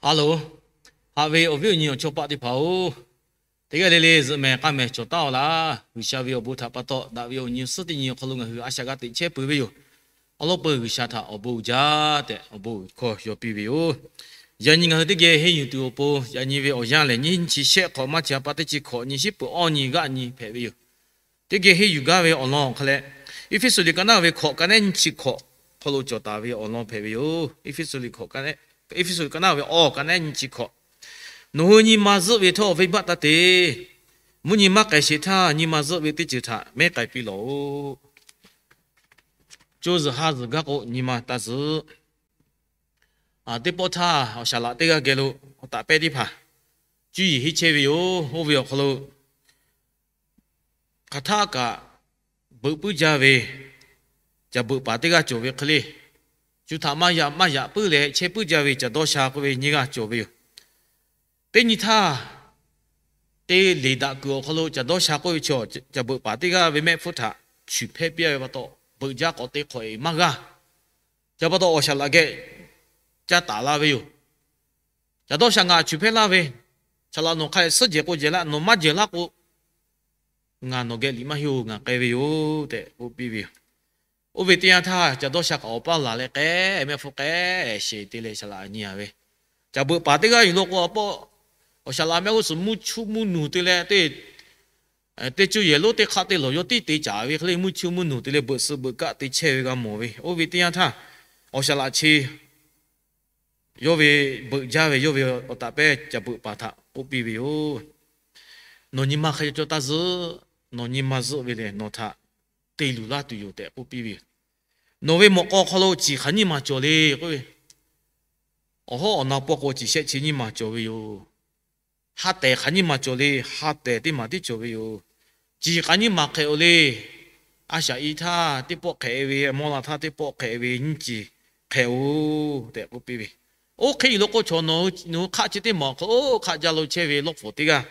Hello, haꞈ ve awˬ viˉ awˬ nyi awˬ chawˇ paˆ teˇ hpaˍ-oˬ, teˇ g'aˇ le le zuhꞈ mehˍ k'aˇ mehˍ cawˬ taˉ-aw laˇ. G'uiˬsha ve awˬ bon htaꞈ pa taw, daꞈ ve awˬ nyi awˬ suhˉ teˇ nyi awˬ hk'aw lo ngaˬ hui a shaꞈ g'a teꞈ chehˇ peuˬ ve yoˬ. Awˬ lawn peuˬ G'uiˬsha htaꞈ awˬ bon uiˍ jaˇ tehꞈ awˬ bon uiˍ hkawˇ yaw piˇ ve yoˬ. Yaꞈ nyi ngaˬ hui teˇ geh henˇ yuˬ tuˬ awˬ pon, yaꞈ nyi ve awˬ yanˇ lehˬ nyiˇ chi shehˆ hk'awꞈ maˇ chi a pa teˇ chi hkawꞈ nyi shiˉ peuˬ awˇ nyi g'aˆ nyi hpehꞈ ve yoˬ. Teˇ geh henˇ yuˬ gaˇ ve awˬ lawn awˬ hk'a leh, Eˇfeˇsuꞈ liꞈ ka naˉ ve hkawꞈ ka nehˉ nyiˇ chi hkawꞈ hk'aw lo cawˬ taˍ ve awˬ lawn hpehꞈ ve yoˬ. Eˇfeˇsuꞈ liꞈ hkawꞈ ka nehˉ, Eˇfeˇsuꞈ liꞈ ka naˉ ve awˬ ka nehˉ nyiˇ chi hkawꞈ, Nawˬ hui nyi ma zuhˆ ve htawˇ venˇbaˆ taˇ te. Mvuhˇ nyi maˇ k'ai sheˍ htaˇ, nyi ma zuhˆ ve teˇ ceuˬ htaꞈ mehˉ k'ai piˇ lawˬ-oꞈ. Co zuhˬ ha zuhˬ gaˇ k'o, nyi ma taˇ zuhˆ. Teˇ pawˆ htaˇ, awˬ shaˍ laꞈ teˇ g'aˇ geh lo awˬ taꞈ pehˇ teˇ hpaˍ cuˇ yiˍ henˇ chehˇ ve yoˬ. Oˇ ve awˬ hk'aw lo hk'aˬ htaˆ kaꞈ beuꞈ puiˉ jaˇ ve caˬ beuꞈ paˍ teˇ g'aˇ cawˬ ve hk'e le. Shu htaꞈ maˇ yaꞈ maˇ yaꞈ puiˉ leh chehˇ puiˉ jaˇ ve caˬ dawˇ sha k'oˆ ve nyiˇ g'aˇ cawˬ ve yoˬ. Teˇ nyi htaˇ, te leˬ daꞈ kuiˬ awˬ hk'aw lo caˬ dawˇ sha k'oˆ ve chaw, caˬ beuꞈ paˍ teˇ g'aˇ ve mehˆ hpfuhˇ htaꞈ shuˍ hpehˇ piˇ ve pa taw, beuꞈ jaˇ k'awꞈ te hk'awꞈ e maˇ g'a. Ca pa taw awˬ shaˍ laꞈ geh caˇ taˍ la ve yoˬ. Caˬ dawˇ sha ngaˬ shuˍ hpehˇ laˇ ve, shaˍ laꞈ nawˬ hk'a suhˉ jehˬ k'o jehˬ laˇ, nawˬ maˇ jehˬ laˇ k'o, ngaˬ nawˬ geh liꞈ maˇ henˇ-oˬ, ngaˬ k'ai ve yoˬ tehꞈ k'oˆ piˇ ve yoˬ. Oˇ ve teˇ yanˇ htaˇ, caˬ dawˇ sha kaꞈ awˬ paˇ laˬ leh k'ehˉ mehˆ hpfuhˇ k'ehˉ sheˍ te leh shaˍ laꞈ nyi a ve, caˬ beuꞈ paˍ teˇ g'aˇ yuˬ lo k'o, awˬ shaˍ laꞈ mehˆ g'uˇ suhˍ mvuhˇ chuˇ mvuhˇ nuˬ te leh te teˇ cuˇ yehˬ lonˉ teˇ hk'aˆ teˇ lawˬ yawˇ tiˉ te caˍ ve hk'e le, mvuhˇ chuˇ mvuhˇ nuˬ te leh beuꞈ suh beuꞈ kaˆ te chehˇ ve g'a mawˬ ve. Oˇ ve teˇ yanˇ htaˇ, awˬ shaˍ laꞈ chi yawˇ ve beuꞈ jaˇ ve yawˇ ve awˬ taꞈ pehˇ caˬ beuꞈ paˍ htaꞈ k'oˆ piˇ ve yoˬ. Nawˬ nyi ma hk'e cawˬ taˇ zuhˆ. Nawˬ nyi ma zuhˆ ve lehˬ, nawˬ htaꞈ te luˬ laˇ tuˬ yoˬ tehꞈ k'oˆ piˇ ve yoˬ. Nawˬ ve mawꞈ k'aw hk'aw lo ciˬ hk'aˬ nyiˇ maˬ cawˬ le k'oˆ ve, awˬ hawˉ awˬ na pawˆ k'o ciˬ shehˆ chi nyiˇ maˬ cawˬ ve yoˬ. Ha tehˬ hk'aˬ nyiˇ maˬ cawˬ le, ha tehˬ teˇ maˬ tiˉ cawˬ ve yoˬ. Ciˬ hk'aˬ nyiˇ maˬ hk'ehꞈ-oˬ le, a shaꞈ i htaˇ teˇ pawˆ hk'ehꞈ ve, mawˇ la htaˇ teˇ pawˆ hk'ehꞈ ve nyiˇ ciˬ hk'ehꞈ-oˬ tehꞈ k'oˆ piˇ ve. Oˇ hk'e yuˬ lo k'o chaw nawˬ hui hk'aˆ chi teˇ maˬ awˬ hk'aw lo hk'aˆ jaˇ lo chehˇ ve lawˇ hpfuhˍ teˇ g'aˇ,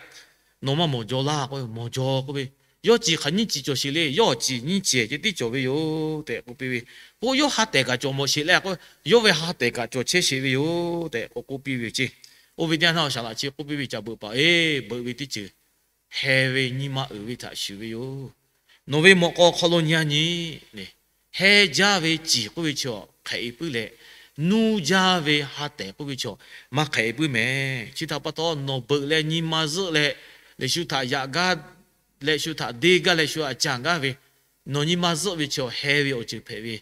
nawˬ maˇ mawˬ jaw laˇ k'o, mawˬ jaw k'oˆ ve, yawˇ ciˬ hk'aˬ nyiˇ ciˬ cawˬ sheˍ le, yawˇ ciˬ nyiˇ ciˬ ceh tiˉ cawˬ ve yoˬ tehꞈ k'oˆ piˇ ve. K'o yawˇ ha tehˬ kaꞈ cawˬ mawˬ sheˍ leh k'o, yawˇ ve ha tehˬ kaꞈ cawˬ chehˇ sheˍ ve yoˬ tehꞈ k'oˆ piˇ ve yoˬ ceˇ. Oˇ ve teˇ yanˇ htaˇ awˬ shaˍ laꞈ chi k'oˆ piˇ ve, Caˬ beuꞈ paˍ-oˬ, beuꞈ ve teˇ ceuˬ heh ve nyi ma uiˍ ve htaꞈ shuˍ ve yoˬ. Nawˬ ve mawꞈ k'aw hk'aw lo nyi a nyi le, heh jaˇ ve ciˬ k'oˆ ve chaw hk'ehꞈ e puiˉ leh, nuˇ jaˇ ve ha tehˬ k'oˆ ve chaw maˇ hk'ehꞈ e puiˉ mehˍ. Chi htaꞈ pa taw nawˬ beuꞈ leh nyi ma zuhˆ leh, lehˬ shu htaꞈ yaꞈ gaˇ leh shu htaꞈ deˇ gaˇ leh shu htaꞈ caˇ gaˇ ve, nawˬ nyi ma zuhˆ ve chaw heh ve awˬ ceuˬ hpehꞈ ve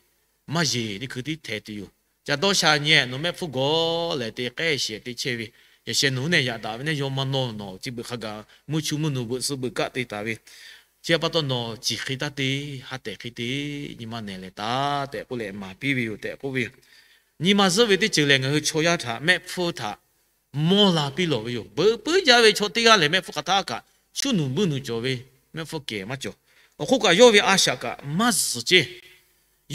maˇ yeˬ teˇ hkui tiˉ hteh tuˬ yoˬ. Caˬ dawˇ sha nyi-e nawˬ mehˆ hpfuhˇ gawˬ lehˬ te k'ehˉ shehˍ te chehˇ ve, yaꞈ sheh nawˬ hui nehˬ yaꞈ daꞈ ve neˇ yaw maˇ nawˇ nawˬ chi beuꞈ hk'a gaˬ mvuhˇ chuˇ mvuhˇ nuˬ beuꞈ suh beuꞈ kaˆ te taˍ ve, chi pa taw nawˬ ciˬ hk'e taˇ te, ha tehˬ hk'e te, nyi ma nehˬ leh taˍ tehꞈ k'oˆ leh maˍ piˇ ve yoˬ tehꞈ k'oˆ ve yoˬ. Nyi ma zuhˆ ve teˇ ceuˬ lehˬ ngaˬ hui chaw yaˇ htaꞈ mehˆ hpfuhˇ htaꞈ mawˇ la piˇ lawˬ ve yoˬ. Beuꞈ puiˉ jaˇ ve chaw teˇ g'aˇ lehˬ mehˆ hpfuhˇ hk'aˬ htaˇ kaꞈ shuˉ nuˬ buiˇ nuˬ cawˬ ve, mehˆ hpfuhˇ kehˬ maˇ cawˬ. Awˬ hk'oˆ kaꞈ yawˇ ve a shaꞈ kaꞈ maˇ zuhˬ ceˇ.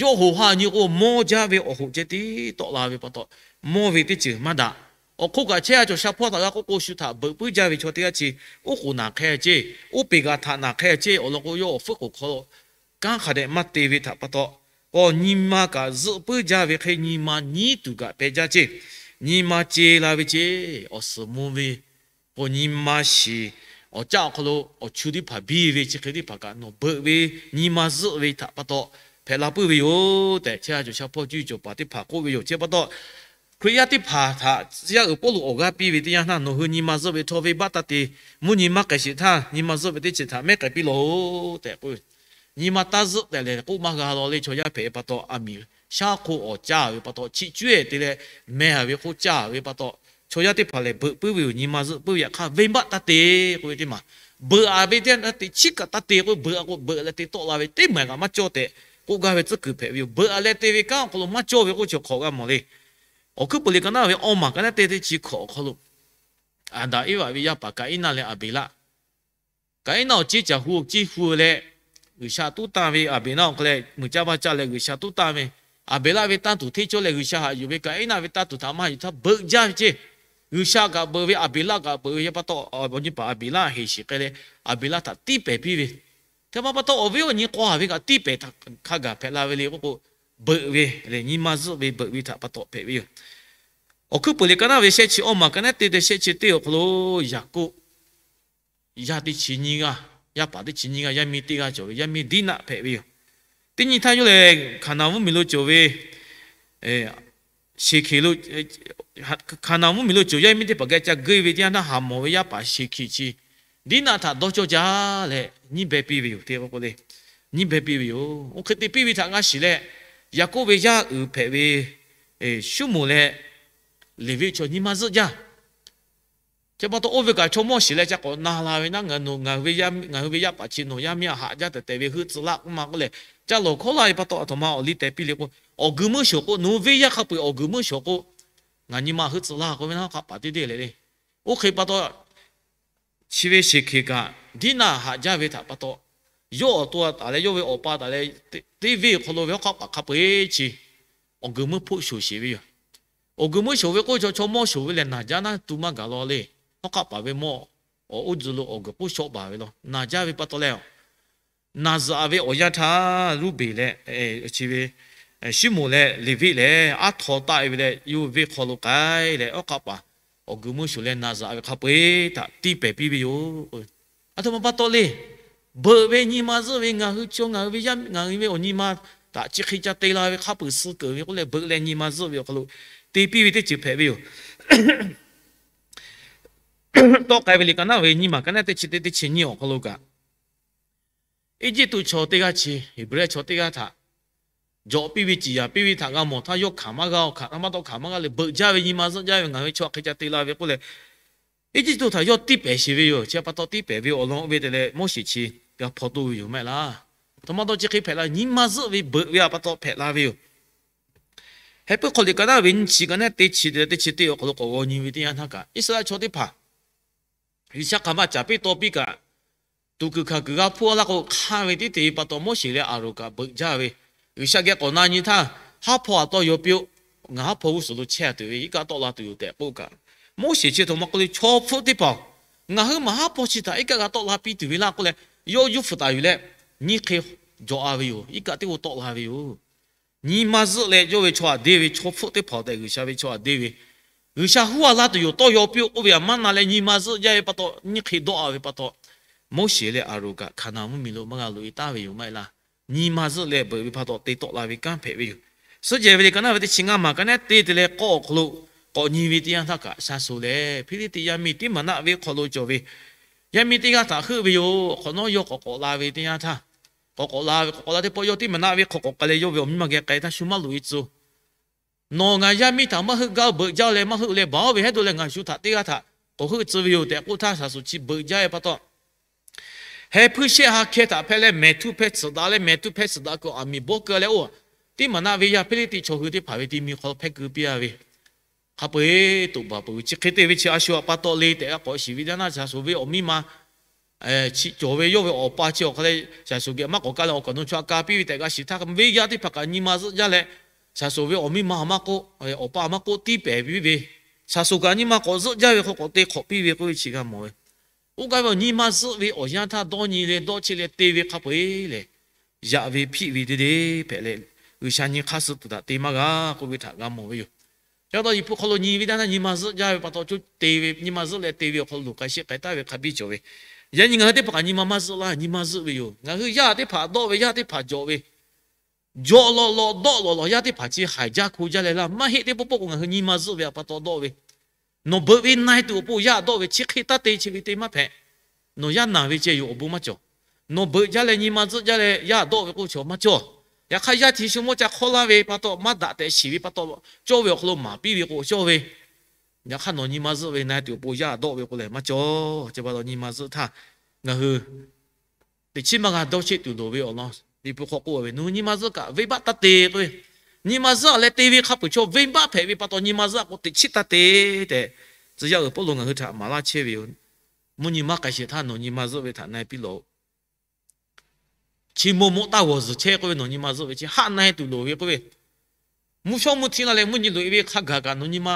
Yawˇ hoꞈ ha nyi k'o mawˇ jaˇ ve awˬ hoꞈ ceh tiˉ tawˆ la ve pa taw, mawˇ ve teˇ ceuˬ maˇ daꞈ. Awˬ hk'oˆ kaꞈ chehˇ a cawˬ sha hpawˇ htaꞈ g'a k'oˆ k'o shu htaꞈ beuꞈ puiˉ jaˇ ve chaw teˇ g'aˇ chi, oˉ k'oˍ naˬ hk'e ceˇ, oˇ peˬ g'a htaꞈ naˬ hk'e ceˇ awˬ lawn k'o yawˇ awˬ fuiˉ k'oˍ hk'aw lo kanˉ hk'a dehꞈ maˇ te ve htaꞈ pa taw, k'awꞈ nyi ma kaꞈ zuhˆ puiˉ jaˇ ve hk'e nyi ma nyiˉ tuˬ kaꞈ peh jaˇ ceˇ. Nyi ma ce la ve ceˇ, awˬ suhˍ mvuh ve k'o nyi ma shiˍ, awˬ caˆ awˬ hk'aw lo awˬ chu teˇ hpaˍ biˇ ve chi hk'e teˇ hpaˍ kaꞈ nawˬ beuꞈ ve nyi ma zuhˆ ve htaꞈ pa taw hpehꞈ la puiˉ ve yoˬ tehꞈ chehˇ a cawˬ sha hpawˇ cuˇ cawˬ paˍ teˇ hpaˍ k'oˆ ve yoˬ. Chi pa taw Hkriꞈ yaˇ teˇ hpaˍ htaꞈ tcuh yaˇ uiˍ Pawˇluꞈ awˬ g'aˇ piˇ ve teˇ yanˇ htaˇ, nawˬ hui nyi ma zuhˆ ve htawˇ venˇbaˆ taˇ te. Mvuhˇ nyi maˇ k'ai sheˍ htaˇ, nyi ma zuhˆ ve teˇ ceuˬ htaꞈ mehˉ k'ai piˇ lawˬ-oˬ tehꞈ k'oˆ ve. Nyi ma taˇ zuhˆ tehꞈ lehˬ k'oˆ maˇ g'a law le. Chaw yaˇ hpehꞈ pa taw a miˍ shaˉ hk'oˆ awˬ caˇ ve pa taw, chi cuˇ-e te leh meh a ve hk'oˆ caˇ ve pa taw, chaw yaˇ teˇ hpaˍ lehˬ beuꞈ puiˉ ve yoˬ. Nyi ma zuhˆ puiˉ ve yaꞈ hk'aˇ venˇbaˆ taˇ te k'oˆ ve teˇ maˬ, beuꞈ a ve teˇ yanˇ te chiˉ kaꞈ taˇ te k'oˆ, beuꞈ a k'o beuꞈ leh te tawˆ la ve teˇ maˬ kaꞈ maˇ cawˇ tehꞈ k'oˆ gaˇ ve tcuhˉ kuiˬ hpehꞈ ve yoˬ. Beuꞈ a leh te ve kanˉ awˬ hk'aw lo maˇ cawˇ ve k'oˆ chi hk'awꞈ g'a mawˬ le. Awˬ hkuiˉ puiˍ liꞈ ka naˉ ve awˇ maˬ ka naˉ te teˇ chi hkawꞈ awˬ hk'aw lo, Aˍdanˍ Eˇvaꞈ ve yaˇ paˍ Kaˍiˉnaˆ leh Aˍbeˍlaˆ, Kaˍiˉnaˆ awˬ ciˉ caˬ hu awˬ ciˉ hu leh G'uiˬsha tuˉ tanˇ ve, Aˍbeˍlaˆ awˬ hk'aw leh muiˬ caˇ vaˇ caˇ leh G'uiˬsha tuˉ tanˇ ve, Aˍbeˍlaˆ ve tanˇ tuˬ hteˇ cawˇ leh G'uiˬsha haꞈ yuˬ ve Kaˍiˉnaˆ ve tanˇ tuˬ htaꞈ maˇ yuˬ htaˇ beuꞈ jaˇ ve ceˇ. G'uiˬsha kaꞈ beuꞈ ve, Aˍbeˍlaˆ kaꞈ beuꞈ ve, yaˇ pa taw awˬ nyi paˍ Aˍbeˍlaˆ heˍ shiˍ k'ai leh Aˍbeˍlaˆ htaꞈ tiˇ pehˍ piˇ ve, hk'e ma pa taw awˬ viˉ awˬ nyi k'aw haˍ ve kaꞈ tiˇ pehˍ htaꞈ hk'a gaˬ hpehꞈ la ve le k'oˆ k'o, beuꞈ ve lehˬ nyi ma zuhˆ ve beuꞈ ve htaꞈ pa taw hpehꞈ ve yoˬ. Awˬ hkuiˉ peuˬ liꞈ ka naˉ ve shehˆ chi awˇ maˬ ka naˉ te te shehˆ chi teˇ awˬ hk'aw lo Yaˍkoˆ yaˇ teˇ chi nyiˇ g'aˇ, yaˇ paˍ teˇ chi nyiˇ g'aˇ, yaˇ miˇ teˇ g'aˇ cawˬ ve, yaˇ miˇ Diˉnaˆ hpehꞈ ve yoˬ. Teˇ nyi htaˇ yawˇ lehˬ Hkaˍnanˍ mvuhˇmiˬ lo cawˬ ve Sheˍhkeˍ lo, Hkaˍnanˍ mvuhˇmiˬ lo cawˬ yaˇ miˇ teˇ hpaˍ geh ca geuˆ ve teˇ yanˇ htaˇ, Haˍmawˬ ve yaˇ paˍ Sheˍhkeˍ chi Diˉnaˆ htaꞈ dawˇ cawˇ jaˇ leh nyiˉ beh piˇ ve yoˬ. Teˇ k'o k'o le, nyiˉ beh piˇ ve yoˬ. Oˇ hk'e te piˇ ve htaꞈ g'a shiˍ leh, Yaˍkoˆ ve yaˇ uiˍ hpehꞈ ve Suˉmonˍ leh Leˍviˆ chaw nyi ma zuhˆ jaˇ. Chi pa taw oˇ ve kaꞈ chaw mawˇ shiˍ leh ca k'awꞈ na la ve naˉ, ngaˬ hui ve yaˇ paˍ chi nawˬ yaˇ miˇ aꞈ haꞈ jaˇ tehꞈ tehꞈ ve heuˆ tcuh laˇ k'oˆ ma k'oˆ leh, ca lawˬ hkawˉ laˇ ve pa taw, aˬ htoꞈ ma awˬ liˇ teh piˇ le k'o, awˬ guiˬ meuˇ shoˍ k'o, nawˬ hui venˇ yaˇ hk'a peu-eˬ awˬ guiˬ meuˇ shoˍ k'o, ngaˬ nyi ma heuˆ tcuh laˇ k'oˆ ve naˉ, hk'aˆ paˍ teˇ deˇ leh le. Oˇ hk'e pa taw, chi ve Sheˍhkeˍ kaꞈ Diˉnaˆ haꞈ jaˇ ve htaꞈ pa taw, yawˇ awˬ to taˍ leh yawˇ ve awˬ pa taˍ leh teˇ venˇ awˬ hk'aw lo ve hawˉ hk'aˆ paˍ hk'a peu-eˬ chi awˬ guiˬ meuˇ hpoˆ shoˍ sheˍ ve yoˬ. Awˬ guiˬ meuˇ shoˍ ve k'oˆ ve chaw, chaw mawˇ shoˍ ve lehˬ naˬ jaˇ naˉ tu maˇ gaˬ law le. Hawˉ hk'aˆ paˍ ve mawˇ awˬ uˉ tzuhꞈ lo awˬ guiˬ k'oˆ shawˆ baˬ ve law. Naˬ jaˇ ve pa taw leh, naˬ zuhꞈ ve awˬ yanˇ htaˇ Ruˇbeˍ leh, chi ve Suˉmonˍ leh Leˍviˆ lehˬ aˉ htaw taˆ e ve leh yawˇ ve venˇ hk'aw lo k'ai leh, hawˉ hk'aˆ paˍ awˬ guiˬ meuˇ shoˍ leh naˬ zuhꞈ ve hk'a peu-eˬ htaꞈ tiˇ pehˍ piˇ ve yoˬ. Aˬ htoꞈ ma pa taw le, beuꞈ ve nyi ma zuhˆ ve ngaˬ hui chaw, ngaˬ hui ve yaˇ, ngaˬ hui ve awˬ nyi ma htaꞈ chi hk'e ca te la ve hk'a peu-eˬ suh keunˍ ve k'oˆ leh, beuꞈ leh nyi ma zuhˆ ve awˬ hk'aw lo te piˇ ve teˇ ceuˬ hpehꞈ ve yoˬ. Tawˆ k'ai ve liꞈ ka naˉ ve nyiˇ maˬ ka naˉ teˇ chi teˇ, teˇ chi nyiˇ awˬ hk'aw lo kaꞈ, Eˇjiˇtuꞈ chaw teˇ g'aˇ chi Heˍbrehˇ chaw teˇ g'aˇ htaꞈ jawꞈ piˇ ve, ciˍ yanˍ piˇ ve htaꞈ g'a mawˬ htaˇ, yawˇ hkanˍ maˇ g'a, awˬ hkanˍ htaꞈ maˇ taw hkanˍ maˇ g'a leh, beuꞈ jaˇ ve nyi ma zuhˆ jaˇ ve ngaˬ ve chaw hk'e ca te la ve k'oˆ leh, Eˇjiˇtuꞈ htaꞈ yawˇ tiˇ pehˍ sheˍ ve yoˬ. Chi pa taw tiˇ pehˍ ve awˬ lawn oˇ ve te leh Moˉseˍ chi g'a hpaw toˇ ve yoˬ maˇ heˆ laˇ. Htoꞈ ma taw chi hk'e hpehꞈ la, nyi ma zuhˆ ve beuꞈ ve pa taw hpehꞈ la ve yoˬ. Heh puiˉ hk'aw liꞈ ka naˉ ve nyiˇ chi ka naˉ teˇ chi te leh teˇ chi teˇ awˬ hk'aw lo k'awꞈ g'aw nyi ve teˇ yanˇ htaˇ kaꞈ, Iˉsaˍreˍlaˆ chaw teˇ hpaˍ G'uiˬsha hk'aˬ ma caˍ piˇ taw piˇ kaꞈ, tuˍ kuiˬ hkanˍ kuiˬ g'a hpuˇ laˇ k'o, hk'anˇ ve tiˉ te ve pa taw Moˉseˍ leh Aˍronˍ kaꞈ beuꞈ jaˇ ve, G'uiˬsha geh k'awꞈ na nyi htaˇ, haˉ hpaw aꞈ tawˇ yaw piˇ-oˆ. Ngaˬ haˉ hpaw g'uˇ suhˍ lo chehˇ tuˬ ve iˉ kaˆ tawˆ la tuˬ yoˬ tehꞈ k'oˆ kaꞈ, Moˉseˍ chi htoꞈ ma k'oˆ le, chaw hpfuhˆ teˇ hpaˍ-oˬ, ngaˬ hui maˬ haˉ hpaw chi htaꞈ iˉ kaˆ g'a tawˆ la piˇ tuˬ ve laˇ k'oˆ leh, yawˇ yuˇ hpfuhˍ taˍ yuˬ leh, nyiˇ hk'e jawꞈ-a ve yoˬ. Iˉ kaˆ teˇ g'aˇ tawˆ la ve yoˬ. Nyi ma zuhˆ leh yawˇ ve chaw aꞈ deˇ ve, chaw hpfuhˆ teˇ hpaˍ tehꞈ G'uiˬsha ve chaw aꞈ deˇ ve, G'uiˬsha huˉ-a laˇ tuˬ yoˬ, tawˇ yaw piˇ-oˆ k'oˆ ve htaꞈ maˇ na leh nyi ma zuhˆ jaˇ ve pa taw, nyiˇ hk'e dawˆ-a ve pa taw, Moˉseˍ leh Aˍronˍ kaꞈ Hkaˍnanˍ mvuhˇmiˬ lo maˇ g'a loꞈ-e taˍ ve yoˬ maˇ heˆ laˇ. Nyi ma zuhˆ leh beuꞈ ve pa taw te tawˆ la ve kanˉ hpehꞈ ve yoˬ. Suhˉ jehˬ ve liꞈ ka naˉ ve teˇ chi ngaˇ maˬ ka naˉ teˇ te leh k'awˇ awˬ hk'aw lo k'awꞈ nyi ve teˇ yanˇ htaˇ kaꞈ, sha so lehˬ Hpiˇliˇtiˆ yaˇ miˇ Tiˉmaˍnaˆ venˇ hk'aw lo cawˬ ve yaˇ miˇ teˇ g'aˇ htaꞈ heuˆ ve yoˬ. Hk'awꞈ nawˉ yawˇ k'awꞈ k'awꞈ la ve teˇ yanˇ htaˇ, k'awꞈ k'awꞈ la ve, k'awꞈ k'awꞈ la teˇ pawˆ yawˇ Tiˉmaˍnaˆ venˇ hk'aw k'awꞈ k'ai leh yawˇ ve awˬ miˇ ma geh k'ai htaˇ, shu maˇ loꞈ-e tcuh. Nawˬ ngaˬ yaˇ miˇ htaꞈ maˇ heuˆ gaˇ-oˬ, beuꞈ jaˇ leh maˇ heuˆ leh baˬ-oˬ ve hehˉ dawˇ leh ngaˬ shu htaꞈ teˇ g'aˇ htaꞈ k'awꞈ heuˆ tcuh ve yoˬ tehꞈ k'oˆ htaˇ, shaˍ suˍ chi beuꞈ jaˇ ve pa taw, heh hpuiˇ shehˆ ha hkeh htaꞈ hpehꞈ leh mehˍ htuˇ hpehˇ tsuhꞈ daꞈ leh mehˍ htuˇ hpehˇ tsuhꞈ daꞈ kuiˬ aˬ miˍ bawˇ keu leh oˇ, Tiˉmaˍnaˆ venˇ yaˇ Hpiˇliˇtiˆ chaw hui teˇ hpaˍ ve ti mi hk'aw hpehˇ keu piˇ-a ve, hk'a peu-eˬ toꞈ baˬ peuˬ ve chi hk'e te ve chi a shu aꞈ pa taw le tehꞈ g'a k'awꞈ shiˍ ve teˇ yanˇ htaˇ, shaˍ suˍ ve awˬ miˇ ma chi cawˬ ve yawˇ ve awˬ pa chi awˬ hk'aw leh shaˍ suˍ geh maˇ k'awꞈ kaˇ leh awˬ kaˍ nu chaw aꞈ ka piˇ ve tehꞈ g'a shiˍ htaˇ, venˇ yaˇ teˇ hpaˍ kaꞈ nyi ma zuhˆ jaˇ leh, shaˍ suˍ ve awˬ miˇ ma maˇ k'oˆ, awˬ pa maˇ k'oˆ tiˇ pehˍ piˇ ve, shaˍ suˍ kaꞈ nyi ma k'awꞈ zuhˆ jaˇ ve hk'aw k'awꞈ te hk'awꞈ piˇ ve k'oˆ ve chi g'a mawˬ ve. Oˇ gaˇ ve awˬ nyi ma zuhˆ ve awˬ yanˇ htaˇ dawˇ nyi leh dawˇ cheˆ leh te ve hk'a peu-eˬ lehˬ, yaꞈ ve hpiˆ ve deˇ deˇ hpehꞈ leh, G'uiˬsha nyi hk'aˇ suh tuˬ htaꞈ te maˇ g'a k'oˆ ve htaꞈ g'a mawˬ ve yoˬ. Chi pa taw Liꞈ hpu hk'aw lo nyi ve teˇ yanˇ htaˇ nyi ma zuhˆ jaˇ ve pa taw, co te ve nyi ma zuhˆ leh te ve awˬ hk'aw lo loˬ k'ai sheˆ k'ai taˍ ve hk'a biˇ cawˬ ve, yaꞈ nyi ngaˬ hui teˇ hpaˍ kaꞈ nyi ma maˇ zuhˆ laˇ, nyi ma zuhˆ ve yoˬ. Ngaˬ hui yaˇ teˇ hpaˍ dawˆ ve, yaˇ teˇ hpaˍ jawꞈ ve, jawꞈ lawꞈ lawꞈ dawˆ lawꞈ lawꞈ yaˇ teˇ hpaˍ chi haiˬ jaˇ hko jaˇ leh laˇ maˇ heˆ teˇ pawˆ pawˆ k'o, ngaˬ hui nyi ma zuhˆ ve pa taw dawˆ ve, nawˬ beuꞈ ve na-e tuˬ awˬ pon yaˇ dawˆ ve chi hk'e taˇ te, chi ve te maˇ hpehꞈ. Nawˬ yaˇ naˬ ve ceh yoˬ awˬ bon maˇ cawˬ. Nawˬ beuꞈ jaˇ leh nyi ma zuhˆ jaˇ leh yaˇ dawˆ ve k'oˆ chaw maˇ cawˬ. Yaꞈ hk'aˇ yaˇ hti shu mawˇ ca hk'awˇ laˇ ve pa taw, maˇ daꞈ tehꞈ shiˍ ve pa taw, cawˇ ve awˬ hk'aw lo maˍ piˇ ve k'o cawˇ ve, yaꞈ hk'aˇ nawˬ nyi ma zuhˆ ve na-e tuˬ awˬ pon yaˇ dawˆ ve k'o lehˬ maˇ cawˬ. Chi pa taw nyi ma zuhˆ htaˇ, ngaˬ hui teꞈ chiˉ maˇ g'a dawˇ cheˆ tuˬ loˍ ve awˬ lawn Liꞈ hpu hk'aw k'oˆ ve, nawˬ hui nyi ma zuhˆ kaꞈ venˇbaˆ taˇ te k'oˆ ve, nyi ma zuhˆ leh te ve hk'a peuˬ chaw venˇbaˆ hpehꞈ ve pa taw, nyi ma zuhˆ k'o teꞈ chiˉ taˇ te tehꞈ, tcuh yaˇ uiˍ Pawˇluꞈ ngaˬ hui htaꞈ maˍ laˇ chehˇ ve yoˬ. Mvuhˇ nyi maˇ k'ai sheˍ htaˇ nawˬ nyi ma zuhˆ ve htaꞈ na-e piˇ lawˬ-oꞈ. Chi maw mawꞈ taˇ g'awˬ zuhˬ chehˇ k'oˆ ve, nawˬ nyi ma zuhˆ ve chi haˆ na-e tuˬ loˍ ve k'oˆ ve, mvuhˇ shawˉ mvuhˇ htiˇ laˇ leh mvuhˇ nyi loꞈ-e ve hk'a gaˬ kaꞈ nawˬ nyi ma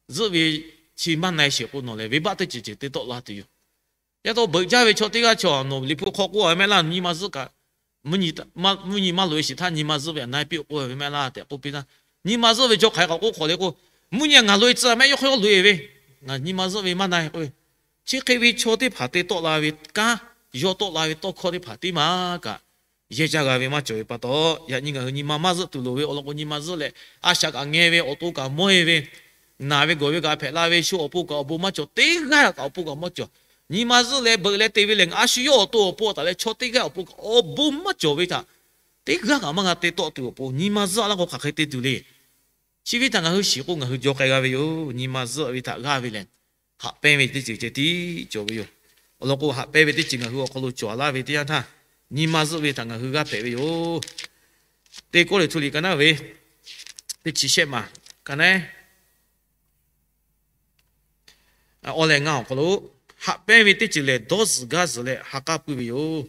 zuhˆ ve chi maˇ na-e sheˍ k'o, nawˬ lehˬ venˇbaˆ teˇ ceuˬ ceuˬ te tawˆ la tuˬ yoˬ. Yaˇ taw beuꞈ jaˇ ve chaw teˇ g'aˇ chaw nawˬ Liꞈ hpu hk'aw k'oˆ ve mehˆ laˇ, nyi ma zuhˆ kaꞈ mvuhˇ nyi maˇ loꞈ-e sheˍ htaˇ nyi ma zuhˆ ve htaꞈ na-e piˇ-oˆ k'oˆ ve mehˆ laˇ tehꞈ k'oˆ piˇ htaˇ, nyi ma zuhˆ ve chaw hk'aˬ hk'e k'awꞈ k'oˆ hk'awꞈ le k'o, Mvuhˇ nyi ngaˬ loꞈ-e tcuh mehˆ yawˇ hk'aw yawˇ loꞈ-e ve, ngaˬ nyi ma zuhˆ ve maˇ na-e k'oˆ ve. Chi hk'e ve chaw teˇ hpaˍ te tawˆ la ve kanˉ, yawˇ tawˆ la ve tawˇ hkawˇ teˇ hpaˍ teˇ maˇ kaꞈ yehˇ caˇ g'a ve maˇ cawˬ ve pa taw, yaꞈ nyi ngaˬ hui nyi ma maˇ zuhˆ tuˬ loˍ ve awˬ lawn k'o, nyi ma zuhˆ leh a shaꞈ kaꞈ ngeh ve, awˬ to kaꞈ mawˇ-e ve, naˬ ve gawˬ ve kaꞈ hpehꞈ la ve, shu awˬ pon kaꞈ awˬ bon maˇ cawˬ, teˇ g'aˇ kaꞈ awˬ pon kaꞈ maˇ cawˬ. Nyi ma zuhˆ leh beuꞈ leh te ve lehˬ, a shu yawˇ awˬ to awˬ pon taˍ leh chaw teˇ g'aˇ awˬ pon kaꞈ awˬ bon maˇ cawˬ ve htaꞈ teˇ g'aˇ kaꞈ maˇ g'a te tawˆ tuˬ awˬ pon, nyi ma zuhˆ laˇ k'o hk'aˬ hk'e te tuˬ le. Chi ve htaꞈ ngaˬ hui shiˍ k'o ngaˬ hui jaw k'ai g'a ve yoˬ. Nyi ma zuhˆ ve htaꞈ g'aˇ ve lehˬ, haꞈ pehnˇ ve teˇ ceuˬ ceh tiˉ cawˬ ve yoˬ. Awˬ lawn k'o, haꞈ pehnˇ ve teˇ ceuˬ ngaˬ hui awˬ hk'aw lo cawˬ laˇ ve teˇ yanˇ htaˇ, nyi ma zuhˆ ve htaꞈ ngaˬ hui g'aˇ hpehꞈ ve yoˬ. Teˇ Kawˇrenˍhtuˆ liꞈ ka naˉ ve teˇ chi shehˆ maˬ ka naˉ awˬ leh ngaˇ awˬ hk'aw lo, haꞈ pehnˇ ve teˇ ceuˬ lehˬ, dawˇ zuhˬ gaˇ zuhˬ leh ha k'aˇ puiˉ ve yoˬ.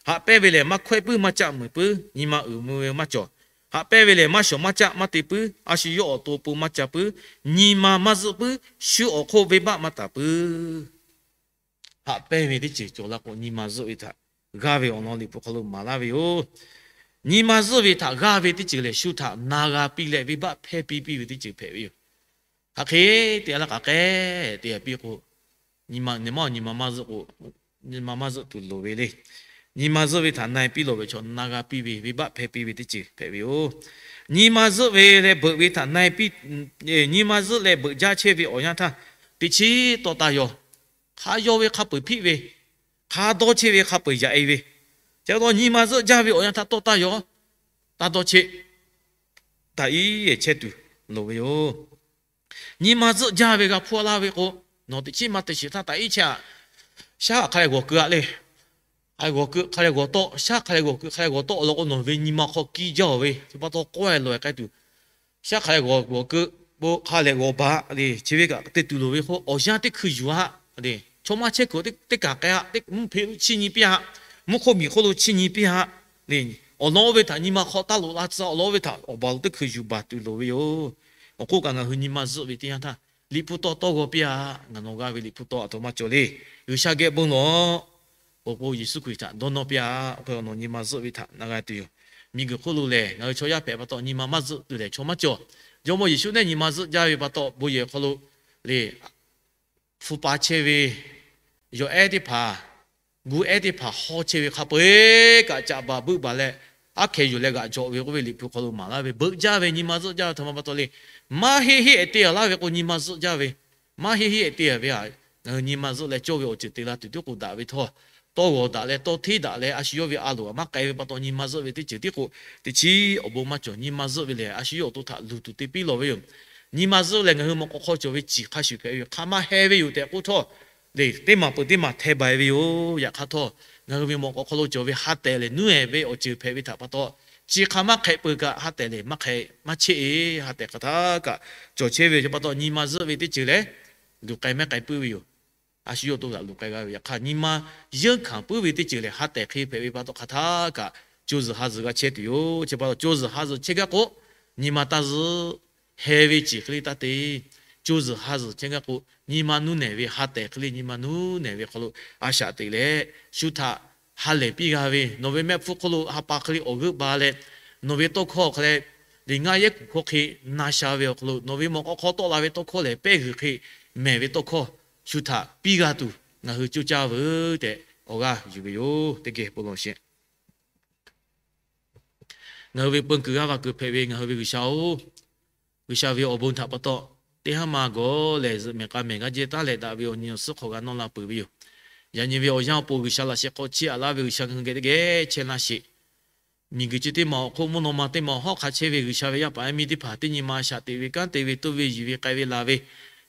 Haꞈ pehnˇ ve lehˬ, maˇ hkawehˇ puiˉ maˇ caˆ meuˍ puiˉ, nyi ma uiˍ mvuh ve maˇ cawˬ. Haꞈ pehnˇ ve lehˬ, maˇ shawˍ maˇ caˆ maˇ te puiˉ, a shu yawˇ awˬ to awˬ pon maˇ ca puiˉ, nyi ma maˇ zuhˆ puiˉ, shu awˬ hk'oˆ venˇbaˆ maˇ taˍ puiˉ. Haꞈ pehnˇ ve teˇ ceuˬ cawˬ la k'o, nyi ma zuhˆ ve htaꞈ g'aˇ ve awˬ lawn Liꞈ hpu hk'aw lo maˍ laˇ ve yoˬ. Nyi ma zuhˆ ve htaꞈ g'aˇ ve teˇ ceuˬ lehˬ, shu htaꞈ na g'a piˇ leh venˇbaˆ hpehˇ piˇ piˇ ve teˇ ceuˬ hpehꞈ ve yoˬ. Hk'aˬ hk'e te a laˇ k'aꞈ k'ehˉ te a piˇ k'o, nyi ma nyi ma maˇ zuhˆ k'o, nyi ma maˇ zuhˆ tuˬ loˍ ve le. Nyi ma zuhˆ ve htaꞈ na-e piˇ lawˬ ve chaw na g'a piˇ ve, venˇbaˆ hpehˇ piˇ ve teˇ ceuˬ hpehꞈ ve yoˬ. Nyi ma zuhˆ ve leh beuꞈ ve htaꞈ na-e piˇ, nyi ma zuhˆ leh beuꞈ jaˇ chehˇ ve awˬ yanˇ htaˇ, teꞈ chiˉ tawˆ taˇ yaw. Hk'a yaw ve hk'a peu-eˬ hpiˆ ve, hk'a dawˇ chehˇ ve hk'a peu-eˬ yaꞈ-e ve, chi pa taw nyi ma zuhˆ jaˇ ve awˬ yanˇ htaˇ tawˆ taˇ yaw, taˇ dawˇ chehˇ, taꞈ iˉ chehˇ tuˬ loˍ ve yoˬ. Nyi ma zuhˆ jaˇ ve g'a hpuˇ laˇ ve k'o, nawˬ teꞈ chiˉ maˇ te shiˍ htaˇ taꞈ iˉ chehˇ-aꞈ. Shaˉ hk'a leh g'awˬ keu-aꞈ le. Hk'a leh g'awˬ keu, hk'a leh g'awˬ tawˆ, shaˉ hk'a leh g'awˬ keu, hk'a leh g'awˬ tawˆ awˬ lawn k'o, nawˬ ve nyi ma hk'aw kiˇ jaˇ-oˬ ve, chi pa taw k'awehˇ lawehˬ k'ai tuˬ, shaˉ hk'a leh g'awˬ keu k'o, hk'a leh g'awˬ baˬ le. Chi ve kaꞈ te tuˬ loˍ ve k'o, awˬ yanˇ teˇ hkui yuˬ-a le. Chaw maˇ chehˇ kuiˬ teˇ kaꞈ k'ai-a, mvuhˇ hpeꞈ lo chiˇ nyi piˇ-a, mvuhˇ hk'oˆ miˬ hk'oˆ lo chiˇ nyi piˇ-a le. Awˬ lawn oˇ ve htaꞈ nyi ma hk'aw taˇ loꞈ la tcuh, awˬ lawn oˇ ve htaꞈ awˬ baˬ lo teˇ hkui yuˬ baˬ tuˬ loˍ ve yoˬ. Awˬ hk'oˆ kaꞈ ngaˬ hui nyi ma zuhˆ ve teˇ yanˇ htaˇ, Liꞈ hpu tawˇ tawˇ g'aw piˇ-a. Ngaˬ nawˬ g'aˇ ve Liꞈ hpu tawˇ aˬ htoꞈ ma cawˬ le. G'uiˬsha geh bon lawˬ-awˬ. Awˬ pon Yeˍsuˆ Hkriꞈ htaꞈ dawˇ nawˇ piˇ-a. Awˬ hk'e awˬ nawˬ nyi ma zuhˆ ve htaꞈ na g'a tuˬ yoˬ. Miˬguiˬ hk'oˆ lo lehˬ, ngaˬ hui chaw yaˇ hpehꞈ pa taw nyi ma maˇ zuhˆ tuˬ lehˬ chaw maˇ cawˬ. Jawˇmawˇ Yeˍsuˆ nehˆ nyi ma zuhˆ jaˇ ve pa taw, bon yehˬ hk'aw lo le, hpu pa chehˇ ve yawˬ ehˉ teˇ hpaˍ, gu ehˉ teˇ hpaˍ hawˇ chehˇ ve hk'a peu-eˬ kaꞈ caꞈ baˬ beuˆ baˬ leh, aˉ hkeh yuˬ leh g'aꞈ jawꞈ ve k'oˆ ve Liꞈ hpu hk'aw lo maˍ laˇ ve, beuꞈ jaˇ ve nyi ma zuhˆ jaˇ ve htaꞈ ma pa taw le, maˇ heˆ heˆ-e te-a laˇ ve k'o, nyi ma zuhˆ jaˇ ve, maˇ heˆ heˆ-e te-a ve htaꞈ ngaˬ hui nyi ma zuhˆ leh cawˇ ve awˬ ceuˬ te la tuˬ tiˉ k'o daꞈ ve htawˇ, tawˇ g'awˬ daꞈ leh tawˇ hteˇ daꞈ leh a shu yawˇ ve a loˍ aꞈ maˇ k'ai ve pa taw, nyi ma zuhˆ ve teˇ ceuˬ tiˉ k'o, teꞈ chiˉ awˬ bon maˇ cawˬ. Nyi ma zuhˆ ve lehˬ, a shu yawˇ awˬ to htaꞈ luˬ tuˬ te piˇ lawˬ ve yoˬ. Nyi ma zuhˆ lehˬ, ngaˬ hui mawꞈ k'aw hk'aw cawˬ ve ciˬ hk'a shuˍ hpehꞈ ve yoˬ. Hk'a maˇ heh ve yoˬ tehꞈ k'oˆ htawˇ, le, teˇ maˬ peuˬ teˇ maˬ hte baˬ-e ve yoˬ. Yaꞈ hk'aˇ htawˇ, ngaˬ hui ve mawꞈ k'aw hk'aw lo cawˬ ve ha tehˬ lehˬ, nuˇ-ehˍ ve awˬ ceuˬ hpehꞈ ve htaꞈ pa taw, chi hk'a maˇ hk'ehꞈ peuˬ kaꞈ ha tehˬ lehˬ maˇ hk'ehꞈ maˇ chehˇ-e. Ha tehˬ hk'aˬ htaˇ kaꞈ cawˬ chehˇ ve yoˬ. Chi pa taw, nyi ma zuhˆ ve teˇ ceuˬ lehˬ, luˬ k'ai mehˉ k'ai puiˉ ve yoˬ. A shu yawˇ awˬ to htaꞈ luˬ k'ai g'a ve yaꞈ hk'aˇ, nyi ma yeunˇ hkanˍ puiˉ ve teˇ ceuˬ lehˬ, ha tehˬ hk'e hpehꞈ ve pa taw hk'aˬ htaˇ kaꞈ co zuhˬ ha zuhˬ g'a chehˇ tuˬ yoˬ. Chi pa taw co zuhˬ ha zuhˬ chehˇ gaˇ k'o, nyi ma taˇ zuhˆ, heh ve ciˬ hk'e le taˇ te. Co zuhˬ ha zuhˬ chehˇ gaˇ k'o, nyi ma nuˇ nehˬ ve ha tehˬ hk'e le nyi ma nuˇ nehˬ ve hk'aw lo a shaꞈ teꞈ leh, shu htaꞈ ha lehˬ piˇ g'a ve, nawˬ ve mehˆ hpfuhˇ hk'oˆ lo ha pa hk'e le awˬ g'euˆ ba leh, nawˬ ve tawˇ hkawˇ hk'e le, liꞈ ngaˇ yehˉ kuˬ hkawˇ hk'e na sha ve awˬ hk'aw lo, nawˬ ve mawꞈ k'aw hk'aw tawˆ la ve tawˇ hkawˇ lehˬ, pehˇ g'uiˬ hk'e mehˬ ve tawˇ hkawˇ shu htaꞈ piˇ g'a tuˬ, ngaˬ hui coˇ caˇ veuˬ tehꞈ awˬ g'aˇ yuˬ ve yoˬ. Teˇ geh bon lawˬ sheˍ. Ngaˬ hui ve peu kuiˬ g'aˇ va kuiˬ hpehꞈ ve ngaˬ hui ve G'uiˬsha-oˬ, G'uiˬsha ve awˬ bon htaꞈ pa taw, teˇ haˉ ma gawˬ lehˬ zuhꞈ mehˬ k'a mehˬ g'aˇ jehˇ taˉ leh daꞈ ve awˬ nyi awˬ suhˉ hk'aw g'a nawˇ la peuˬ ve yoˬ. Yaꞈ nyi ve awˬ yanˇ awˬ pon G'uiˬsha laꞈ sheh hk'aw chiˇ aꞈ laˇ ve G'uiˬsha ngaˬ hui geh teˇ geh chehˇ laˇ sheˍ. Miˬguiˬ chi teˇ maˬ awˬ hk'oˆ mvuhˇ naw ma teˇ maˬ hawˉ hk'a chehˇ ve G'uiˬsha ve yaˇ paˍ yaˇ miˇ teˇ hpaˍ teˇ nyi ma shaꞈ teꞈ ve kanˉ te ve toˇ ve yuˬ ve k'ai ve laˬ ve,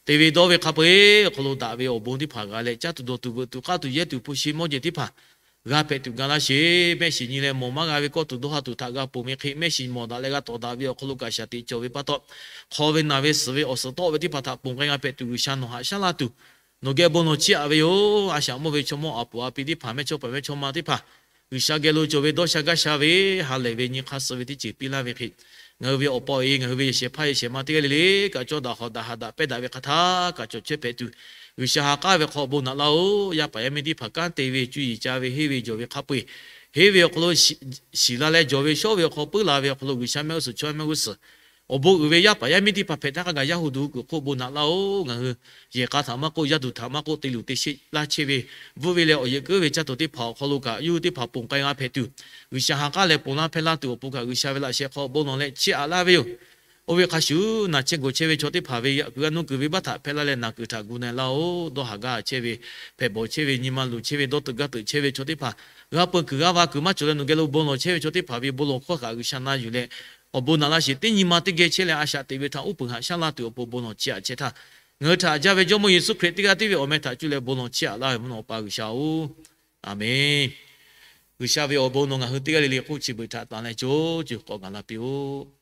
te ve dawˇ ve hk'a peu-eˬ awˬ hk'aw lo daꞈ ve awˬ bon teˇ hpaˍ g'a leh, caˇ tuˬ dawˬ tuˬ veuꞈ tuˬ k'aˇ tuˬ yehˇ tuˬ hpu shi mawˇ jehˬ teˇ hpaˍ g'a hpehꞈ tuˬ ga laˇ sheˍ. Mehˆ shiˍ nyi leh mawˬ maˇ g'a ve kawˇ tuˬ dawˇ ha tuˬ htaꞈ g'a ponˬ ve hk'e, mehˆ shiˍ mawˬ daꞈ leh g'a tawˍ daꞈ ve awˬ hk'aw lo kaꞈ shaˍ teꞈ cawˬ ve pa taw, hk'aw ve naˬ ve suhˍ ve awˬ suhˍ tawˆ ve teˇ hpaˍ htaꞈ ponˬ k'ai g'a hpehꞈ tuˬ G'uiˬsha nawˬ haꞈ shaˉ laˇ tuˬ, nawˬ geh bon lawˬ chiˇ aꞈ ve yoˬ. A shaꞈ mawˇ ve chaw mawˇ aˬ puˍ aˬ pi teˇ hpaˍ, mehˇ chawˇ paˍ mehˇ chawˇ ma teˇ hpaˍ, G'uiˬsha geh lo cawˬ ve dawˇ sha gaˇ sha ve ha lehˬ ve nyi hk'aˇ suh ve teˇ ceuˬ piˇ laˇ ve hk'e, ngaˬ hui ve awˬ pa-e, ngaˬ hui ve yehˬ shehˍ hpaˇ yehˬ shehˍ ma teˇ g'aˇ le le kaꞈ cawˇ daꞈ hawꞈ daꞈ haꞈ daꞈ pehˇ daꞈ ve hk'aˬ htaˇ kaꞈ cawˬ chehˇ hpehꞈ tuˬ, G'uiˬsha ha k'aˉ ve hk'aw bon naꞈ laˇ-oˬ. Yaˇ paˍ yaˇ miˇ teˇ hpaˍ kanˉ te ve, cuˇ yiˍ ca ve, henˇ ve jawˬ ve hk'a peu-eˬ, henˇ ve awˬ hk'aw lo shiˍ la leh jawˬ ve shawˉ ve awˬ hk'aw puiˉ la ve awˬ hk'aw lo G'uiˬsha mehˆ g'uˇ suhˍ chaw mehˆ g'uˇ suhˍ awˬ bon uiˍ ve yaˇ paˍ yaˇ miˇ teˇ hpaˍ hpehꞈ htaˇ hk'a gaˬ yaˇ hu duˬ hui kuiˬ hk'oˆ bon naꞈ laˇ-oˬ. Ngaˬ hui yehˬ k'a htaꞈ maˇ k'oˆ, yaˇ duˬ htaꞈ maˇ k'oˆ, te luˬ te sheˆ laˇ chehˇ ve, bvuhˆ ve leh awˬ yehˬ keuˉ ve caˇ tuˬ teˇ hpaˍ awˬ hk'aw lo kaꞈ yawˇ hui teˇ hpaˍ ponˬ k'ai g'a hpehꞈ tuˬ, G'uiˬsha ha k'aˉ leh ponˬ laˇ hpehˇ laˇ tuˬ awˬ pon kaꞈ G'uiˬsha ve laꞈ sheh hk'aw bon lawˬ leh chiˇ aꞈ laˇ ve yoˬ. Oˇ ve hk'a shuˍ, naˬ chehˇ gawˬ chehˇ ve chaw teˇ hpaˍ ve yaꞈ kuiˬ g'a nuˇ kuiˬ ve baˆ htaꞈ hpehˇ laˇ leh naˬ kuiˬ htaꞈ gu na laˇ-oˬ. Dawˇ haˍ gaˇ chehˇ ve, hpehꞈ bawˬ chehˇ ve, nyi ma luˬ chehˇ ve, dawˇ teuꞈ gaˇ teuꞈ chehˇ ve chaw teˇ hpaˍ, g'a peu kuiˬ g'a va kuiˬ maˇ cawˬ leh nawˬ geh lo bon lawˬ chehˇ ve chaw teˇ hpaˍ ve bon lawˬ hkawˇ kaꞈ G'uiˬsha na yuˬ leh, awˬ bon naꞈ laˇ sheˍ. Teˇ nyi ma teˇ geh chehˇ leh a shaꞈ teꞈ ve htaꞈ uˉ peunˍ haꞈ shaˉ laˇ tuˬ awˬ pon bon lawˬ chiˇ aꞈ chehˇ htaˇ, ngaˬ hui htaꞈ haꞈ jaˇ ve Jawˇmawˇ Yeˍsuˆ Hkriꞈ teˇ g'aˇ tiˉ ve awˬ meh htaꞈ cuˇ leh bon lawˬ chiˇ aꞈ laˇ ve mvuhˇ naw Awˬ pa G'uiˬsha-oˬ, Aˍmenˍ. G'uiˬsha ve awˬ bon nawˬ ngaˬ hui teˇ g'aˇ le le hk'oˆ chi beuꞈ htaꞈ tanˍ leh co co k'awꞈ gaˬ la piˇ-oˆ.